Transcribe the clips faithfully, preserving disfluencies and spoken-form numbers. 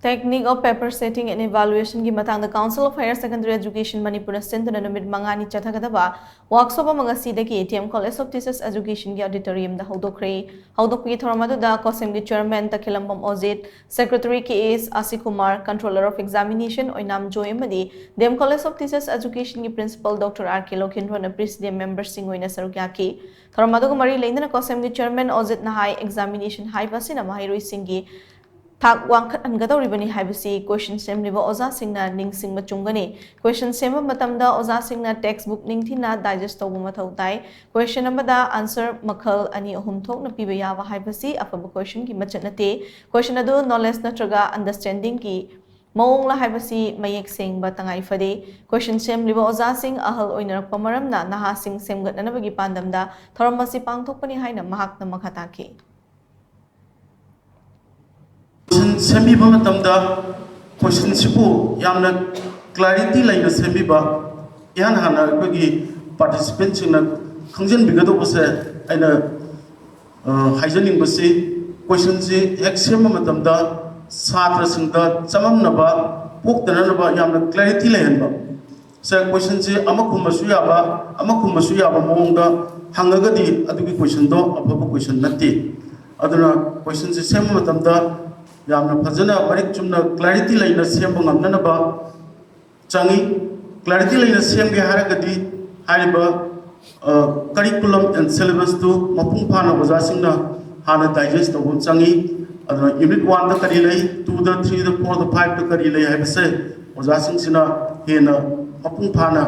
Technique of paper setting and evaluation ꯒꯤ ꯃꯇꯥꯡꯗ Council of Higher Secondary Education ꯃꯅꯤꯄꯨꯔꯅ ꯁꯤꯟꯗꯨꯅ ꯅꯨꯃꯤꯠ ꯃꯉꯥꯅꯤ ꯆꯠꯊꯒꯗꯕ workshop ꯑꯃ ꯉꯁꯤꯗꯒꯤ D M College of Teachers Education ꯒꯤ auditorium ꯗ ꯍꯧꯗꯣꯛꯈ꯭ꯔꯦ꯫ ꯍꯧꯗꯣꯛꯄꯒꯤ ꯊꯧꯔꯝ ꯑꯗꯨꯗ COHSEM ꯒꯤ Chairman ꯇꯈꯦꯂꯝꯕꯝ ꯑꯣꯖꯤꯠ, Secretary K S ꯑꯁꯤꯀꯨꯃꯥꯔ, Controller of Examination ꯑꯣꯏꯅꯥꯝ ꯖꯣꯏ ꯑꯃꯗꯤ D M College of Teachers Education ꯒꯤ Principal Doctor R K ꯂꯣꯀꯦꯟꯗ꯭ꯔꯣꯅ Presidium member ꯁꯤꯡ ꯑꯣꯏꯅ ꯁꯔꯨꯛ ꯌꯥꯈꯤ꯫ ꯊꯧꯔꯝ ꯑꯗꯨꯒ ꯃꯔꯤ ꯂꯩꯅꯅ COHSEM ꯒꯤ Chairman ꯑꯣꯖꯤꯠꯅ ꯍꯥꯏ, examination ꯍꯥꯏꯕ ꯑꯁꯤꯅ ꯃꯍꯩꯔꯣꯏꯁꯤꯡꯒꯤ ꯊꯥꯛ ꯋꯥꯡꯈꯠꯍꯟꯒꯗꯧꯔꯤꯕꯅꯤ ꯍꯥꯏꯕꯁꯤ question ꯁꯦꯝꯂꯤꯕ ꯑꯣꯖꯥꯁꯤꯡꯅ ꯅꯤꯡꯁꯤꯡꯕ ꯆꯨꯝꯒꯅꯤ꯫ Question ꯁꯦꯝꯕ ꯃꯇꯝꯗ ꯑꯣꯖꯥꯁꯤꯡꯅ text book ꯅꯤꯡꯊꯤꯅ digest ꯇꯧꯕ ꯃꯊꯧ ꯇꯥꯏ꯫ Question ꯑꯃꯗ answer ꯃꯈꯜ ꯑꯅꯤ ꯑꯍꯨꯝ ꯊꯣꯛꯅ ꯄꯤꯕ ꯌꯥꯕ ꯍꯥꯏꯕꯁꯤ ꯑꯐꯕ question ꯒꯤ ꯃꯆꯠ ꯅꯠꯇꯦ꯫ Question ꯑꯗꯨ knowledge ꯅꯠꯇ꯭ꯔꯒ understanding ꯒꯤ ꯃꯑꯣꯡꯂ ꯍꯥꯏꯕꯁꯤ ꯃꯌꯦꯛ ꯁꯦꯡꯕ ꯇꯉꯥꯏ ꯐꯗꯦ꯫ Question ꯁꯦꯝꯂꯤꯕ ꯑꯣꯖꯥꯁꯤꯡ ꯑꯍꯜ ꯑꯣꯏꯅꯔꯛꯄ ꯃꯔꯝꯅ ꯅꯍꯥꯁꯤꯡ ꯁꯦꯝꯒꯠꯅꯅꯕꯒꯤ ꯄꯥꯟꯗꯝꯗ ꯊꯧꯔꯝ ꯑꯁꯤ ꯄꯥꯡꯊꯣꯛꯄꯅꯤ ꯍꯥꯏꯅ ꯃꯍꯥꯛꯅ ꯃꯈꯥ ꯇꯥꯈꯤ꯫ Question ꯁꯦꯝꯕꯤꯕ ꯃꯇꯝꯗ question ꯁꯤꯕꯨ ꯌꯥꯝꯅ clarity ꯂꯩꯅ ꯁꯦꯝꯕꯤꯕ, ꯏꯍꯥꯟ ꯍꯥꯟꯅ ꯑꯩꯈꯣꯏꯒꯤ participant ꯁꯤꯡꯅ ꯈꯪꯖꯤꯟꯕꯤꯒꯗꯧꯕꯁꯦ ꯑꯩꯅ ꯑ, ꯍꯥꯏꯖꯅꯤꯡꯕꯁꯤ, question ꯁꯤ ꯍꯦꯛ ꯁꯦꯝꯕ ꯃꯇꯝꯗ ꯁꯥꯇ꯭ꯔꯁꯤꯡꯗ ꯆꯃꯝꯅꯕ ꯄꯣꯛꯇꯅꯅꯕ ꯌꯥꯝꯅ clarity ꯂꯩꯍꯟꯕ꯫ ꯁꯦ, question ꯁꯤ ꯑꯃ ꯈꯨꯝꯕꯁꯨ ꯌꯥꯕ, ꯑꯃ ꯈꯨꯝꯕꯁꯨ ꯌꯥꯕ ꯃꯑꯣꯡꯗ ꯍꯪꯉꯒꯗꯤ ꯑꯗꯨꯒꯤ question ꯗꯣ ꯑꯐꯕ question ꯅꯠꯇꯦ꯫ ꯑꯗꯨꯅ question ꯁꯤ ꯁꯦꯝꯕ ꯃꯇꯝꯗ ꯌꯥꯝꯅ ꯐꯖꯅ ꯃꯔꯤꯛ ꯆꯨꯝꯅ clarity ꯂꯩꯅ ꯁꯦꯝꯕ ꯉꯝꯅꯅꯕ ꯆꯪꯉꯤ꯫ Clarity ꯂꯩꯅ ꯁꯦꯝꯒꯦ ꯍꯥꯏꯔꯒꯗꯤ ꯍꯥꯏꯔꯤꯕ curriculum and syllabus ꯇꯨ ꯃꯄꯨꯡ ꯐꯥꯅ ꯑꯣꯖꯥꯁꯤꯡꯅ ꯍꯥꯟꯅ digest ꯇꯧꯕ ꯑꯃ ꯆꯪꯉꯤ꯫ ꯑꯗꯨꯅ unit one ꯗ ꯀꯔꯤ ꯂꯩ, two ꯗ, three ꯗ, four ꯗ, five ꯗ ꯀꯔꯤ ꯂꯩ ꯍꯥꯏꯕꯁꯦ ꯑꯣꯖꯥꯁꯤꯡꯁꯤꯅ ꯍꯦꯟꯅ ꯃꯄꯨꯡ ꯐꯥꯅ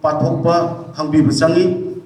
ꯄꯥꯊꯣꯛꯄ ꯈꯪꯕꯤꯕ ꯆꯪꯉꯤ꯫